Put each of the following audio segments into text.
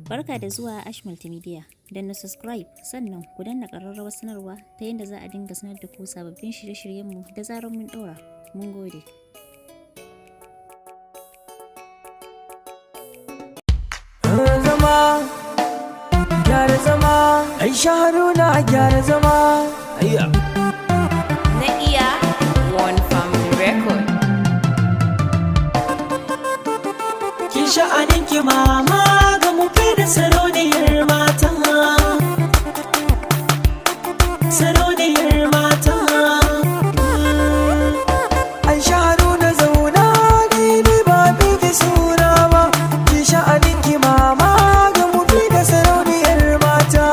Barka da zuwa Ash Multimedia. Danna subscribe sannan ku danna ƙararrawar sanarwa ta yadda za a dinga sanar da ku sababbin shirye-shiryenmu da zarar mun ɗora. Mun gode. Zama, gyara zama. Aisha Haruna, gyara zama. Ayya. Na iya One Family Record. Ki sha'anin ki mama ga mu da sarauniyar mata, sarauniyar mata. Aisha Haruna, zauna ni ba miki suna ba. Ki sha'anin ki mama ga mu da sarauniyar mata.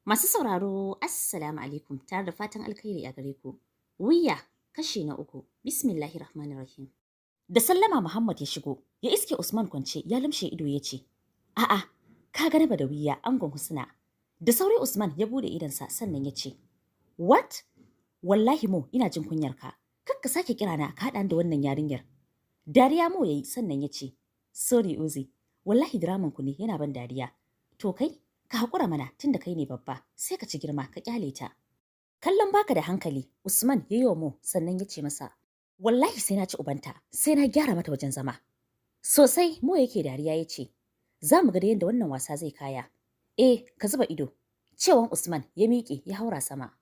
Masu sauraro, Assalamu alaikum, tare da fatan alkhairi a gare ku. Wiya kashi na 3. Bismillahir Rahmanir Rahim. Da sallama Muhammad ya shigo, ya iske Usman kwance ya lumshe ido, ya ce, "A'a, ka ga na Badawiya, angon Husna." Da sauri Usman ya bude idonsa, sannan ya ce, "What? Wallahi Mo, ina jin kunyarka. Kar ka sake kira na ka haɗa ni da wannan yarinyar." Dariya Mo yayi, sannan ya ce, "Sorry Uzi, wallahi draman ku ne yana ban dariya. To kai, ka haƙura mana, tunda kai ne babba, sai ka ci girma ka kyale ta." Kallon baka da hankali, Usman ya yi wa Mo, sannan ya ce masa, "Wallahi sai na ci ubanta, sai na gyara mata wajen zama." Sosai Mo yake dariya, ya ce, "Za mu ga da yadda wannan wasa zai kaya." "Eh, ka zuba ido." Cewan Usman, ya miƙe ya haura sama.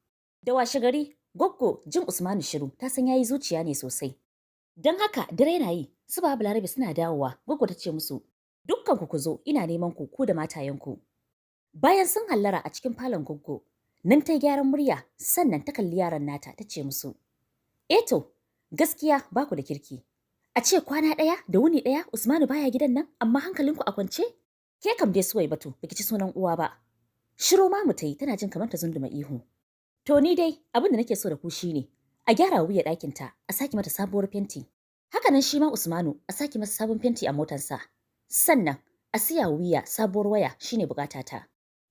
Da washe gari, Goggo jin Usmanu shiru, ta san yayi zuciya ne sosai. Don haka dare na yi, su Baba Balarabe suna dawowa, Goggo ta ce musu, "Dukkan ku ku zo, ina neman ku, ku da matayenku." Bayan sun hallara a cikin falon Goggo, nan ta yi gyaran murya, sannan ta kalli yaran nata ta ce musu, "Eto, gaskiya ba ku da kirki. A ce kwana ɗaya da wuni ɗaya Usmanu baya gidan nan, amma hankalinku a kwance? Ke kam dai Suwai batu, baki ci sunan uwa ba." Shiru mamu ta yi, tana jin kamar ta zunduma ihu. "To ni dai abin da nake so da ku shine a gyara wuya ɗakinta, a sake mata sabuwar fenti. Haka nan shi ma Usmanu, a sake masa sabon fenti a motarsa. Sannan a siya wuya sabuwar waya, shine bukatata.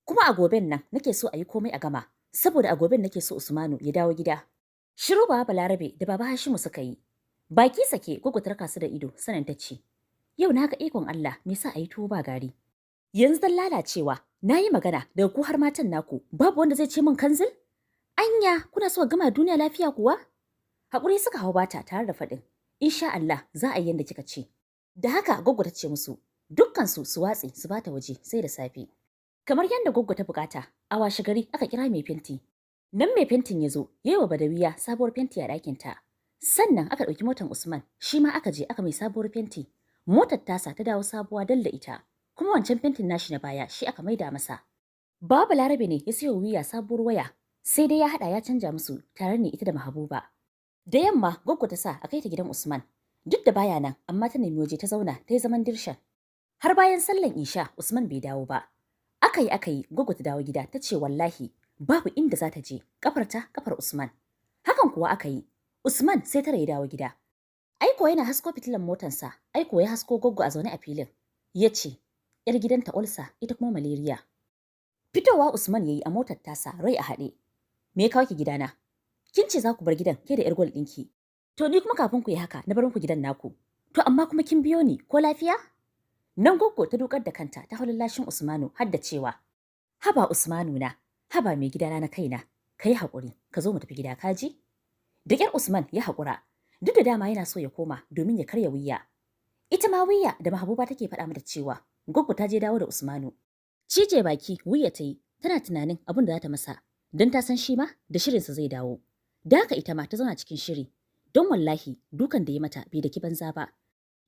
Kuma a goben nan nake so a yi komai a gama, saboda a goben nake so Usmanu ya dawo gida." Shiru Baba Balarabe da Baba Hashimu suka yi. Baki sake Gwaggo ta raka su da ido, sanan ta ce, "Yau na ga ikon Allah, me sa a yi tuwo ba gari. Yanzu dan lalacewa, na yi magana, daga ku har matan naku, babu wanda zai ce min kanzil? Anya, kuna so gama duniya lafiya kuwa?" Haƙuri suka hau bata tare da faɗin, "Insha Allah za a yi yanda kika ce." Da haka Gwaggo ta ce musu, dukkansu su watse su bata waje, sai da safe. Kamar yadda Gwaggo ta bukata, a washe gari aka kira mai fenti. Nan mai fentin ya zo, ya yi wa Badawiya sabuwar fenti a ɗakinta. Sannan aka ɗauki motar Usman, shi ma aka je aka mai sabuwar fenti. Motar tasa ta dawo sabuwa dal da ita, kuma wancan fentin nashi na baya shi aka maida masa. Baba Larabe ne ya sayo wuya sabuwar waya, sai dai ya haɗa ya canja musu tare ne ita da Mahabuba. Da yamma Gwaggo ta sa a kai ta gidan Usman. Duk da baya nan, amma ta nemi waje ta zauna ta yi zaman dirshan. Har bayan sallan Isha Usman bai dawo ba. Aka yi aka yi Gwaggo ta dawo gida, ta ce wallahi babu inda za ta je, kafarta kafar Usman. Hakan kuwa aka yi. Usman sai 9 ya dawo gida. Aiko yana hasko fitilan motansa, aiko ya hasko Gwaggo a zaune a filin. Ya ce, "Yar gidanta ulcer, ita kuma malaria." Fitowa Usman ya yi a motar tasa, rai a haɗe. "Me ya kawo ki gidana? Kin ce za ku bar gidan ke da 'yar gwal ɗinki. To ni kuma kafin ku yi haka na bar muku gidan naku. To amma kuma kin biyo ni, ko lafiya?" Nan Goggo ta dukar da kanta ta hau lallashin Usmanu har da cewa, "Haba Usmanu na, haba mai gidana na kaina, ka yi haƙuri, ka zo mu tafi gida, ka ji?" Da ƙyar Usman ya haƙura, duk da dama yana so ya koma domin ya karya wuya. Ita ma wuya da Mahabuba take faɗa mata cewa Goggo ta je dawo da Usmanu. Cije baki wuya ta yi, tana tunanin abin da za ta masa, don ta san shi ma da shirinsa zai dawo. Da haka ita ma ta zauna cikin shiri, don wallahi dukan da ya mata bai daki banza ba.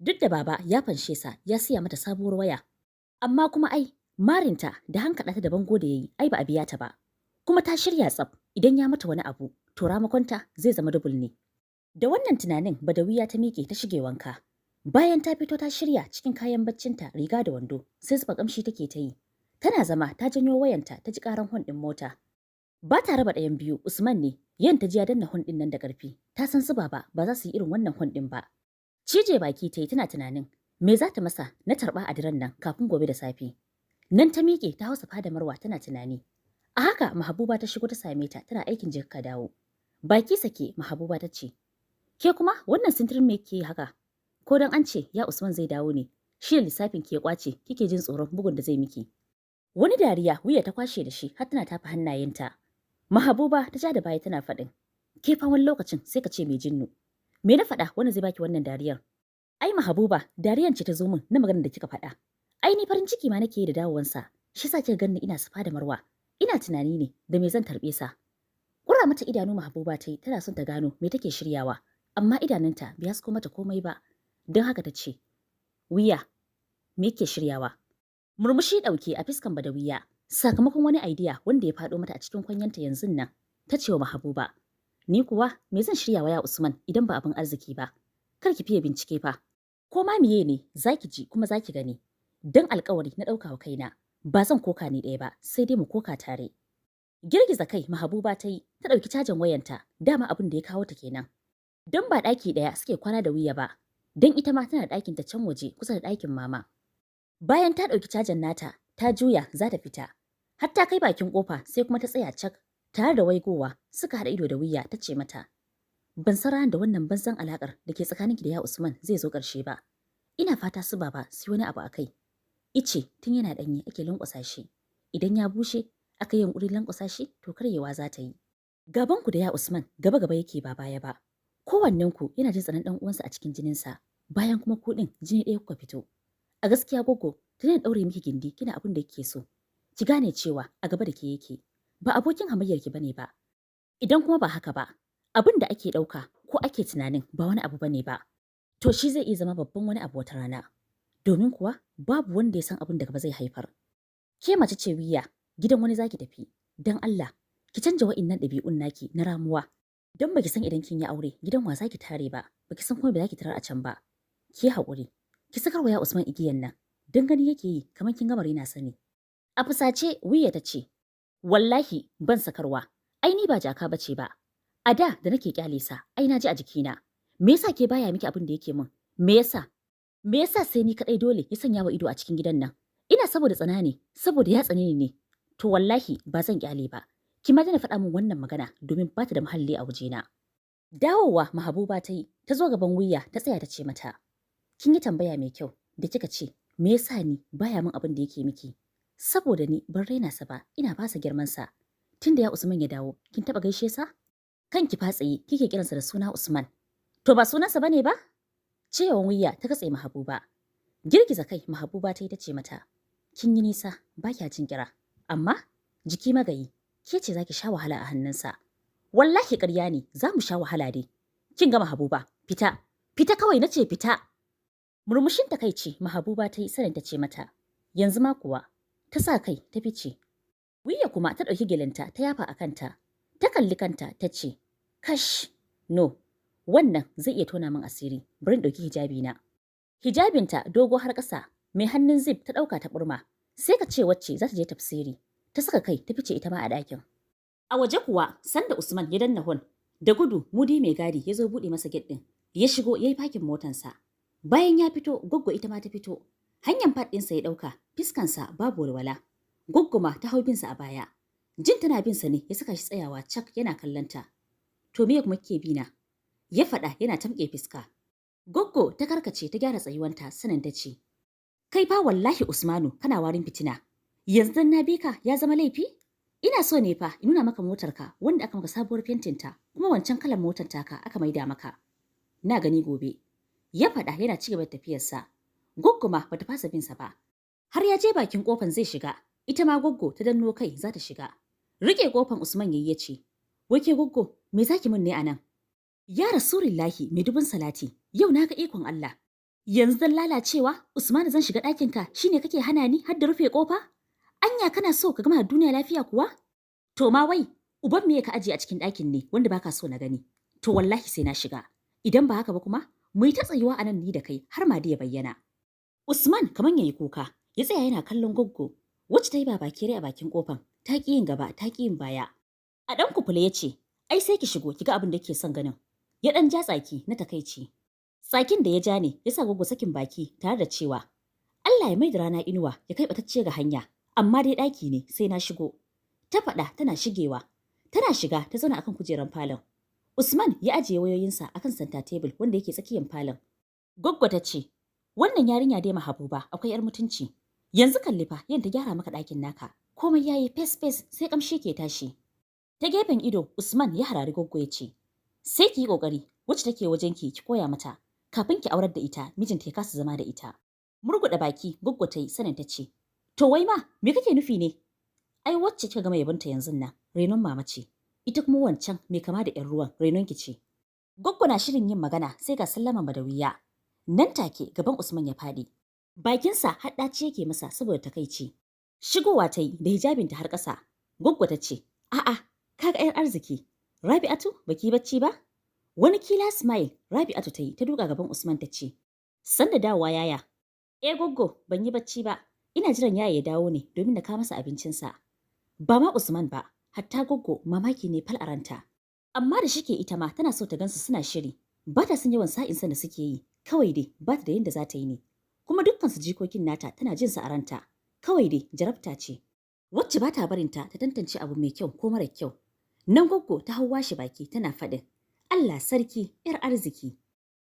Duk da baba ya fanshe sa ya siya mata sabuwar waya. Amma kuma ai, marinta da hankaɗa ta da bango da ya yi, ai ba a biya ta ba. Kuma ta shirya tsaf, idan ya mata wani abu, to ramakonta zai zama double ne. Da wannan tunanin Badawiya ta miƙe ta shige wanka. Bayan ta fito ta shirya cikin kayan baccinta, riga da wando, sai zuba kamshi take ta yi. Tana zama ta janyo wayanta, ta ji ƙaran hon ɗin mota. Ba ta raba ɗayan biyu, Usman ne, yan ta ji ya danna hon ɗin nan da ƙarfi. Ta san su baba ba za su yi irin wannan hon ɗin ba. Cije baki ta yi tana tunanin me za ta masa na tarba a daren nan kafin gobe da safe. Nan ta miƙe ta hausa fada Marwa tana tunani. A haka Mahabuba ta shigo ta same ta tana aikin jikka dawo. Baki sake Mahabuba ta ce, "Ke kuma wannan sintirin me ke haka? Ko don an ce ya Usman zai dawo ne?" Shi da lissafin ki ya kwace kike jin tsoron bugun da zai miki. Wani dariya Wuya ta kwashe da shi har tana tafa hannayenta. Mahabuba ta ja da baya tana faɗin. Ke fa wani lokacin sai ka ce mai jinnu. Me na faɗa wanda zai baki wannan dariyar? Ai Mahabuba, dariyan ce ta zo min na maganar da kika faɗa. Ai ni farin ciki ma nake yi da dawowansa. Shi yasa kika ganni ina safa da marwa. Ina tunani ne da me zan tarbe sa. Ƙura mata idanu Mahabuba ta yi tana son ta gano me take shiryawa, amma idanunta bai hasko mata komai ba. Don haka ta ce, "Wiya, me yake shiryawa?" Murmushi ɗauke a fiskan Badawiya, sakamakon wani idea wanda ya faɗo mata a cikin kwanyanta yanzun nan, ta ce wa Mahabuba, "Ni kuwa me zan shiryawa ya Usman idan ba abin arziki ba? Kar ki fiye bincike fa. Ko ma miye ne za ki ji kuma za ki gani. Don alkawari na ɗauka wa kaina, ba zan koka ni ɗaya ba, sai dai mu koka tare." Girgiza kai Mahabuba ta yi, ta ɗauki cajin wayanta, dama abin da ya kawo ta kenan. Don ba ɗaki ɗaya suke kwana da Wuya ba, don ita ma tana ɗakin ta can waje kusa da ɗakin mama. Bayan ta ɗauki cajin nata, ta juya za ta fita. Har ta kai bakin ƙofa sai kuma ta tsaya cak, tare da waigowa suka haɗa ido da Wuya ta ce mata, "Ban san ranar da wannan banzan alaƙar da ke tsakaninki da ya Usman zai zo ƙarshe ba. Ina fata su baba su yi wani abu a kai. Ice tun yana ɗanye ake lanƙwasa shi, idan ya bushe aka yi yunƙurin lanƙwasa shi to karyewa za ta yi. Gabanku da ya Usman gaba gaba yake ba baya ba. Kowannenku yana jin tsanan ɗan uwansa a cikin jininsa, bayan kuma ku ɗin jini ɗaya kuka fito. A gaskiya Goggo, ta daina ɗaure miki gindi kina abin da kike so. Ki gane cewa a gaba da ke yake, ba abokin hamayyar ki bane ba. Idan kuma ba haka ba, abin da ake ɗauka ko ake tunanin ba wani abu bane ba, to shi zai iya zama babban wani abu wata rana. Domin kuwa babu wanda ya san abin da gaba zai haifar. Ke mace ce Wiya, gidan wani zaki tafi. Don Allah, ki canja wa'innan ɗabi'un naki na ramuwa. Don baki san idan kin yi aure gidan wa zaki tare ba, baki san kuma ba zaki tarar a can ba. Ki haƙuri, ki sakar wa ya Usman igiyan nan, don gani yake yi kamar kin gama raina sani. A fusace Wiya ta ce, "Wallahi ban sakarwa, ai ni ba jaka bace ba. A da da nake kyale sa, ai na ji a jikina. Me yasa ke baya miki abin da yake min? Me yasa? Me yasa sai ni kadai dole ya sanya wa ido a cikin gidan nan? Ina saboda tsana ne, saboda ya tsane ni ne. To wallahi ba zan kyale ba. Ki ma daina faɗa min wannan magana domin ba ta da muhalli a wajena." Dawowa Mahabuba ta yi, ta zo gaban Wiya ta tsaya ta ce mata, "Kin yi tambaya mai kyau da kika ce, me yasa ni baya min abin da yake miki? Saboda ni ban raina sa ba, ina ba sa girman sa. Tunda ya Usman ya dawo, kin taba gaishe sa? Kanki fa tsaye kike kiransa da suna Usman. To ba sunansa bane ba?" Cewan Wiya ta katse Mahabuba. Girgiza kai Mahabuba ta yi ta ce mata, "Kin yi nisa, ba kya jin kira. Amma jiki magayi, ke ce zaki sha wahala a hannunsa." "Wallahi ƙarya ne, za mu sha wahala dai. Kin ga Mahabuba, fita, fita kawai nace fita." Murmushin takaici Mahabuba ta yi sanin ta ce mata, "Yanzu ma kuwa," ta sa kai ta fice. Wiya kuma ta ɗauki gyalenta ta yafa a kanta, ta kalli kanta ta ce, "Kash, no, wannan zai iya tona min asiri, bari in ɗauki hijabi na." Hijabinta dogo har ƙasa, mai hannun zip ta ɗauka ta ɓurma, sai ka ce wacce za ta je tafsiri, ta saka kai ta fice ita ma a ɗakin. A waje kuwa, sanda Usman ya danna hon, da gudu Mudi mai gadi ya zo buɗe masa gate ɗin, ya shigo ya yi fakin motansa. Bayan ya fito, Goggo ita ma ta fito. Hanyar fat ɗinsa ya ɗauka, fiskansa babu walwala. Goggo ma ta hau binsa a baya. Jin tana binsa ne ya saka shi tsayawa cak yana kallonta. "To me kuma kike bi na?" Ya faɗa yana tamke fiska. Goggo ta karkace ta gyara tsayuwanta sanin ta ce, "Kai fa wallahi Usmanu kana warin fitina. Yanzu dan na bi ka ya zama laifi? Ina so ne fa in nuna maka motarka wanda aka maka sabuwar fentinta kuma wancan kalan motar taka aka maida maka. Na gani gobe." Ya faɗa yana ci gaba da tafiyarsa. Goggo ma bata fasa binsa ba. Har ya je bakin kofan zai shiga, ita ma Goggo ta danno kai za ta shiga. Rike kofan Usman yayi ya ce, "Wai ke Goggo, me zaki min ne anan?" "Ya Rasulillahi mai dubun salati, yau na ga ikon Allah. Yanzu dan lalacewa, Usman zan shiga ɗakinka shine kake hana ni har da rufe kofa? Anya kana so ka gama da duniya lafiya kuwa? To ma wai, uban me ka ajiye a cikin ɗakin ne wanda baka so na gani? To wallahi sai na shiga. Idan ba haka ba kuma, mu yi ta tsayuwa a nan ni da kai har ma ya bayyana." Usman kaman yayi kuka, ya tsaya yana kallon Goggo, wacce ta yi babakere a bakin kofan, ta ƙi yin gaba, ta ƙi yin baya. A ɗan kufule ya ce, "Ai sai ki shigo ki ga abin da kike son ganin." Ya ɗan ja tsaki na takaici. Tsakin da ya ja ne ya sa Goggo sakin baki tare da cewa, "Allah ya mai da rana inuwa ya kai ɓatacce ga hanya, amma dai ɗaki ne sai na shigo." Ta faɗa tana shigewa. Tana shiga ta zauna akan kujerar falon. Usman ya ajiye wayoyinsa akan center table wanda yake tsakiyar falon. Goggo ta ce, Wannan yarinya dai Mahabuba akwai 'yar mutunci. Yanzu kalli fa yadda gyara maka ɗakin naka. Komai yayi fes fes sai kamshi ke tashi. Ta gefen ido Usman ya harari Goggo ya ce, "Sai ki yi ƙoƙari wacce take wajen ki ki koya mata kafin ki aurar da ita mijinta ya kasa zama da ita." Murguɗa baki Goggo ta yi sanin ta ce, "To wai ma me kake nufi ne?" Ai wacce kika gama yabonta yanzun nan renon mama ce. Ita kuma wancan mai kama da 'yan ruwan renon ki ce. Goggo na shirin yin magana sai ga sallaman Badawiya. Nan take gaban Usman ya faɗi. Bakinsa har ɗaci yake masa saboda takaici. Shigowa ta yi da hijabinta har ƙasa. Goggo ta ce, "A'a, kaga 'yar arziki. Rabi'atu baki bacci ba?" Wani killer smile Rabi'atu ta yi ta duka gaban Usman ta ce, "Sanda dawowa yaya." "Eh Goggo, ban yi bacci ba. Ina jiran yaya ya dawo ne domin na kawo masa abincinsa." Ba ma Usman ba, hatta Goggo mamaki ne fal a ranta. Amma da shike ita ma tana so ta gansu suna shiri. Ba ta son yawan sa'insan da suke yi, kawai dai ba ta da yadda za ta yi ne. Kuma dukkan su jikokin nata tana jin su a ranta. Kawai dai jarabta ce. Wacce ba ta barinta ta tantance abu mai kyau ko mara kyau. Nan Goggo ta hau washe baki tana faɗin, "Allah sarki, 'yar arziki."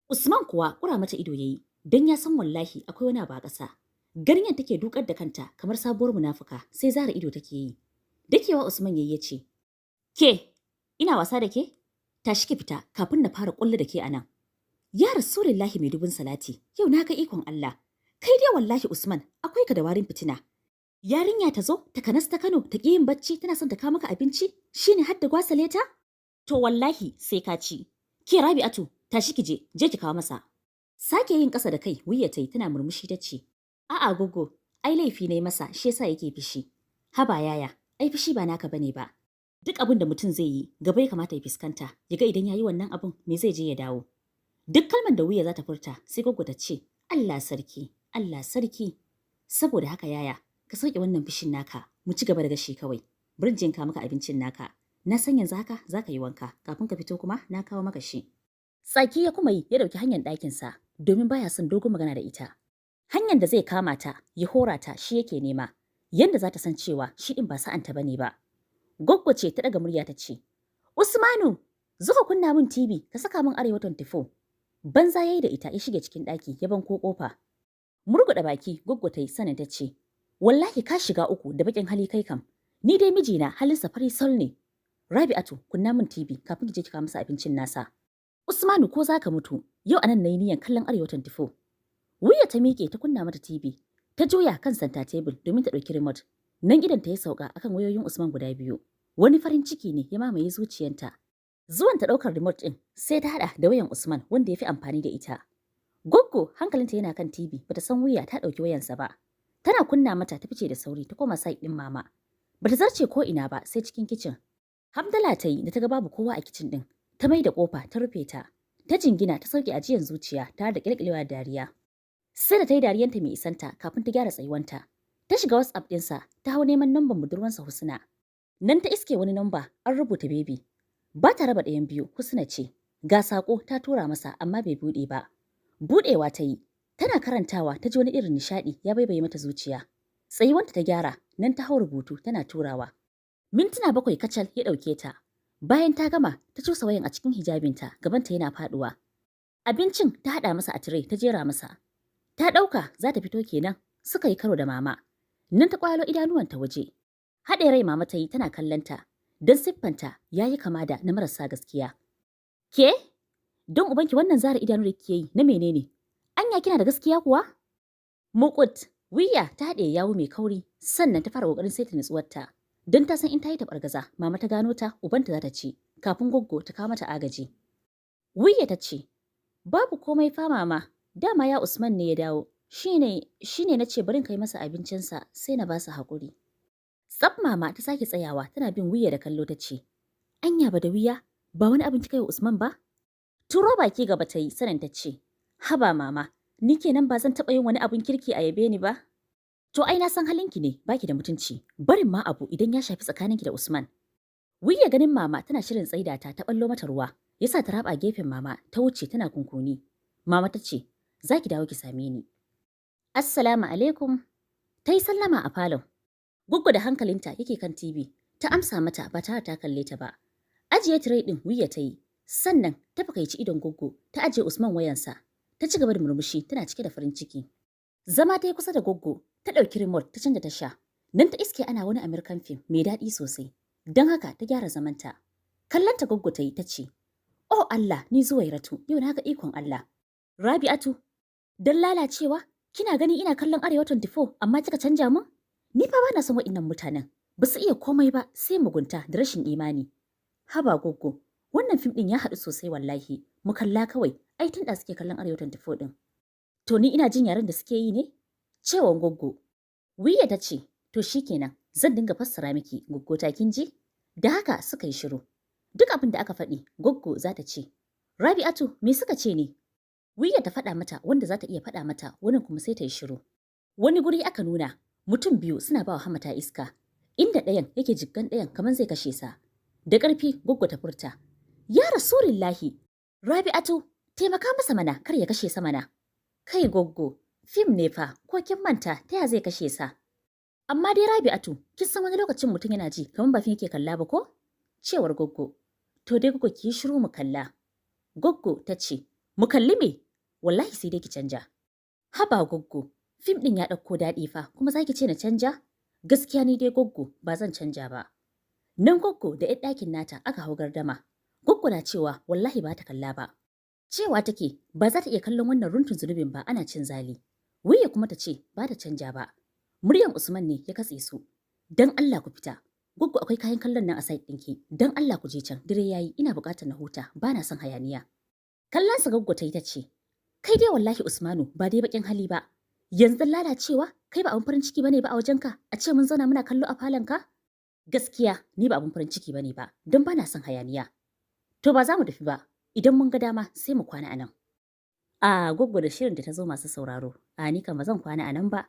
Usman kuwa ƙura mata ido yayi, don ya san wallahi akwai wani abu a ƙasa. Ganin yadda take dukar da kanta kamar sabuwar munafuka sai zara ido take yi. Dakewa Usman yayi ya ce, "Ke, ina wasa da ke? Tashi ki fita kafin na fara ƙullu da ke a nan." Ya Rasulullahi mai dubun salati, yau na ga ikon Allah. Kai dai wallahi Usman, akwai ka da warin fitina. Yarinya ta zo, takanas ta Kano, ta ƙi yin bacci, tana son ta kawo maka abinci, shine har da gwasale ta? To wallahi sai ka ci. Ke Rabi'atu, tashi ki je, je ki kawo masa. Sake yin ƙasa da kai, Wuya ta yi tana murmushi ta ce, "A'a Goggo, ai laifi ne masa shi yasa yake fishi." Haba yaya, ai fushi ba naka bane ba. Duk abin da mutum zai yi, gaba ya kamata ya fuskanta, ya ga idan ya yi wannan abun me zai je ya dawo. Duk kalmar da Wuya za ta furta, sai Goggo ta ce, "Allah sarki, Allah sarki." Saboda haka yaya, ka sauke wannan fushin naka, mu ci gaba da gashi kawai. Bari in ka maka abincin naka. Na san yanzu haka za ka yi wanka, kafin ka fito kuma na kawo maka shi. Tsaki ya kuma yi ya ɗauki hanyar ɗakinsa domin baya son dogon magana da ita. Hanyar da zai kama ta, ya hora ta shi yake nema, yanda za ta san cewa shi ɗin ba sa'anta bane ba. Goggo ce ta ɗaga murya ta ce, "Usmanu, zo ka kunna min TV ka saka min Arewa 24." Banza yayi da ita ya shige cikin ɗaki ya banko ƙofa. Murguɗa baki Goggo ta yi sanin ta ce, "Wallahi ka shiga uku da baƙin hali kai kam. Ni dai mijina halinsa fari sol ne. Rabi'atu, kunna min TV kafin ki je ki kawo masa abincin nasa. Usmanu ko za ka mutu, yau anan nayi niyan kallon Arewa 24." Wuya ta miƙe ta kunna mata TV. Ta juya kan center table domin ta ɗauki remote. Nan idon ta ya sauka akan wayoyin Usman guda biyu. Wani farin ciki ne ya mamaye zuciyanta. Zuwan ta ɗaukar remote ɗin sai ta haɗa da wayan Usman wanda ya fi amfani da ita. Goggo hankalinta yana kan TV bata san Wuya ta ɗauki wayansa ba. Tana kunna mata ta fice da sauri ta koma side ɗin mama. Bata zarce ko ina ba sai cikin kicin. Hamdala ta yi da ta ga babu kowa a kicin ɗin. Ta mai da ƙofa ta rufe ta. Ta jingina ta sauke ajiyan zuciya tare da ƙyalƙyalewa dariya. Sai da ta yi dariyanta mai isanta kafin ta gyara tsayuwanta. Ta shiga WhatsApp ɗinsa ta hau neman namban budurwansa Husna. Nan ta iske wani namba an rubuta baby. Ba ta raba ɗayan biyu, Husna ce. Ga saƙo ta tura masa amma bai buɗe ba. Buɗewa ta yi. Tana karantawa ta ji wani irin nishaɗi ya baibaye mata zuciya. Tsayuwanta ta gyara, nan ta hau rubutu tana turawa. Mintuna 7 kacal ya ɗauke ta. Bayan ta gama, ta cusa wayan a cikin hijabinta, gabanta yana faɗuwa. Abincin ta haɗa masa a tire ta jera masa. Ta ɗauka za ta fito kenan, suka yi karo da mama. Nan ta ƙwalo idanuwanta waje. Haɗe rai mama ta yi tana kallonta, don siffanta ya yi kama da na marasa gaskiya. "Ke? Don ubanki wannan zara idanu da kike yi na menene? Anya kina da gaskiya kuwa?" Mukut, Wiya ta haɗe yawu mai kauri, sannan ta fara ƙoƙarin saita nutsuwarta. Don ta san in ta yi taɓargaza, mama ta gano ta, ubanta za ta ci, kafin Goggo ta kawo mata agaji. Wiya ta ce, "Babu komai fa mama, dama ya Usman ne ya dawo, shine na ce bari in kai masa abincinsa sai na ba su haƙuri." Tsaf mama ta sake tsayawa tana bin Wiya da kallo ta ce, "Anya ba da Wiya, ba wani abin kika yi wa Usman ba?" Turo baki gaba ta yi sanin ta ce, "Haba mama, ni kenan ba zan taɓa yin wani abin kirki a yabe ni ba?" "To ai na san halinki ne, baki da mutunci, barin ma abu idan ya shafi tsakaninki da Usman." Wiya ganin mama tana shirin tsaida ta ta ballo mata ruwa, yasa ta raba gefen mama ta wuce tana kunkuni. Mama ta ce, "Za ki dawo ki same ni." "Assalamu alaikum." Ta yi sallama a falon. Goggo da hankalinta yake kan TV, ta amsa mata ba tare ta kalle ta ba. Ajiye tire ɗin Wiya ta yi, sannan ta fakaici idon Goggo ta ajiye Usman wayansa. Ta ci gaba da murmushi tana cike da farin ciki. Zama ta yi kusa da Goggo, ta ɗauki remote ta canja tasha. Nan ta iske ana wani American film mai daɗi sosai. Don haka ta gyara zamanta. Kallonta Goggo ta yi ta ce, "Oh Allah, ni Zuwairatu, yau na ga ikon Allah." Rabi'atu, don lalacewa, kina gani ina kallon Arewa 24 amma kika canja mun? Ni fa bana son wa'innan mutanen. Ba su iya komai ba sai mugunta da rashin imani. Haba Goggo, wannan fim ɗin ya haɗu sosai wallahi. Mu kalla kawai, ai tun da suke kallon Arewa 24 ɗin. To ni ina jin yaren da suke yi ne? Cewan Goggo. Wiya ta ce, to shikenan, zan dinga fassara miki Goggo ta, kin ji? Da haka suka yi shiru. Duk abin da aka faɗi, Goggo za ta ce, "Rabi'atu, me suka ce ne?" Wiya ta faɗa mata wanda za ta iya faɗa mata, wani kuma sai ta yi shiru. Wani guri aka nuna, mutum biyu suna ba wa hamata iska, inda ɗayan yake jiggan ɗayan kamar zai kashe sa. Da ƙarfi Goggo ta furta, "Ya Rasulillahi, Rabi'atu, taimaka masa mana kar ya kashe sa mana." Kai Goggo, fim ne fa, ko kin manta, ta ya zai kashe sa? Amma dai Rabi'atu, kin san wani lokacin mutum yana ji kamar ba fim yake kalla ba ko? Cewar Goggo. To dai Goggo, ki yi shiru mu kalla. Goggo ta ce, "Mu kalli me? Wallahi sai dai ki canja." Haba Goggo, fim ɗin ya ɗauko daɗi fa, kuma za ki ce na canja? Gaskiya ni dai Goggo, ba zan canja ba. Nan Goggo da ‘yar ɗakin nata aka hau gardama. Goggo na cewa wallahi ba ta kalla ba. Cewa take ba za ta iya kallon wannan runtun zunubin ba ana cin zali. Wiya kuma ta ce ba ta canja ba. Muryan Usman ne ya katse su. "Dan Allah ku fita. Goggo, akwai kayan kallon nan a side ɗinki. Dan Allah ku je can. Dare yayi, ina buƙatar na huta. Ba na son hayaniya." Kallon sa Goggo ta yi ta ce, "Kai dai wallahi Usmanu, ba dai bakin hali ba. Yanzu lalacewa kai ba abun farin ciki bane ba a wajenka a ce mun zauna muna kallo a falonka? Gaskiya ni ba abun farin ciki bane ba, don ba na son hayaniya. To ba za mu tafi ba, idan mun ga dama sai mu kwana a nan." A Goggo da shirin da ta zo, masu sauraro, a ni kam ba zan kwana a nan ba.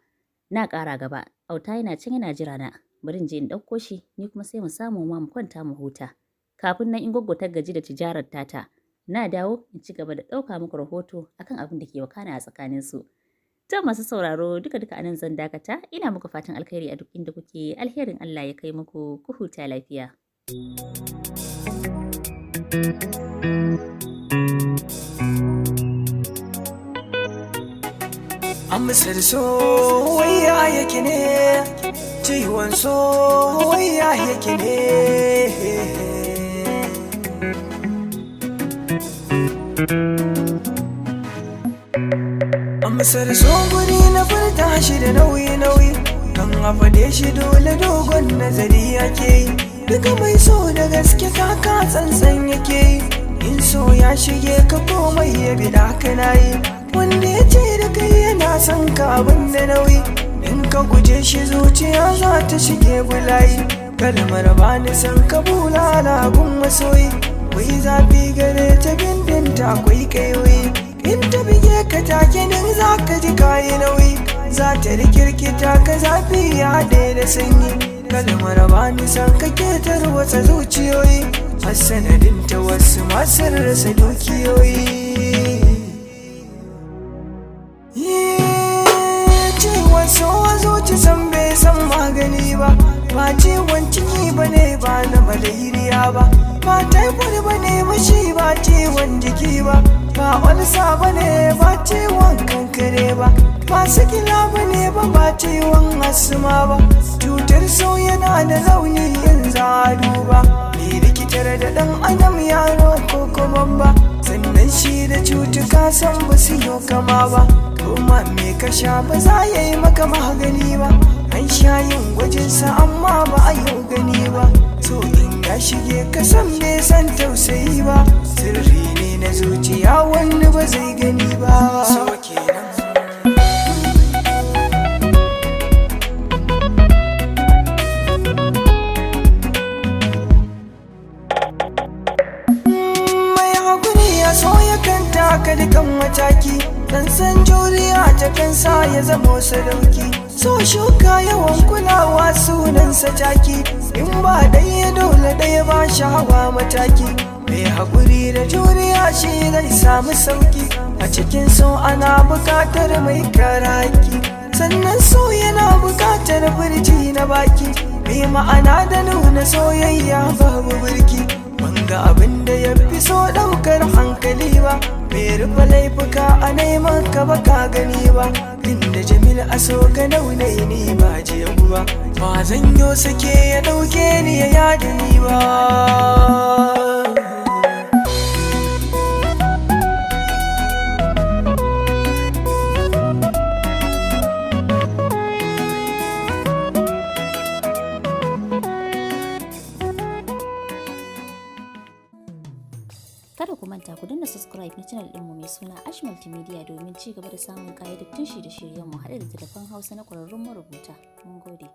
Na ƙara gaba, auta yana can yana jira na. Bari in je in ɗauko shi, ni kuma sai mu samu ma mu kwanta mu huta. Kafin nan in Goggo ta gaji da tijarar tata, na dawo in ci gaba da ɗauka muku rahoto akan abin da ke wakana a tsakaninsu. To masu sauraro, duka duka anan zan dakata. Ina muku fatan alkhairi a duk inda kuke. Alherin Allah ya kai muku, ku huta lafiya. Amsar soyayya yake ne, ciwon soyayya yake ne. Amsar so guri na furta shi da nauyi-nauyi, kan a faɗe shi dole dogon nazari yake yi. Duka mai so da gaske kaka tsantsan yake yi, in so ya shige ka komai ya bi da kana yi. Wanda ya ce da kai yana son ka abin da nauyi, in ka guje shi zuciya za ta shige bulayi. Kalmar ba ni son ka bulala gun masoyi, kwai zafi gare ta, bindinta akwai kayoyi. In ta bige ka take nan za ka ji kayi nauyi, za ta rikirkita ka, zafi ya haɗe da sanyi. Kalmar ba ni son ka ketar wata zuciyoyi, a sanadinta wasu masu rasa dukiyoyi. Ciwon so zuci san bai san magani ba, ba ciwon ciki ba ne, ba na malaria ba, ba typhoid ba ne ba, shi ba ciwon jiki ba, ba ulcer ba ne, ba ciwon kankare ba, ba sikila ba ne ba, ba ciwon asma ba. Cutar so yana da rauni in za a duba, mai rikitar da dan adam, yaro ko kuma ba. Sannan shi da cutuka san ba su yi kama ba, kuma me ka sha ba za ya yi maka magani ba. An sha yin gwajinsa amma ba a yi gani ba. So in ya shige ka san bai san tausayi ba, sirri ne na zuciya wani ba zai gani ba. So kenan. Mai hakuri ya so ya kan taka dukan mataki, dan san juriya ta kansa ya zamo sadauki. So shuka yawan kulawa sunansa taki, in ba ɗaya dole ɗaya ba shawa mataki. Mai hakuri da juriya shi zai samu sauki a cikin so. Ana buƙatar mai karaki, sannan so yana buƙatar furci na baki mai ma'ana da nuna soyayya babu birki. Banga abin da ya fi so ɗaukar hankali ba. Me rufe laifuka a neman ka ba ka gani ba. Inda Jamil a so ka naunai ni ba jiya ba. Ba zan yo sake ya ɗauke ni ya yada ni ba. Kada ku manta ku danna subscribe na channel ɗinmu mai suna Ash Multimedia domin ci gaba da samun ƙayyadattun shirye-shiryenmu haɗe da telefon Hausa na ƙwararrun marubuta. Mun gode.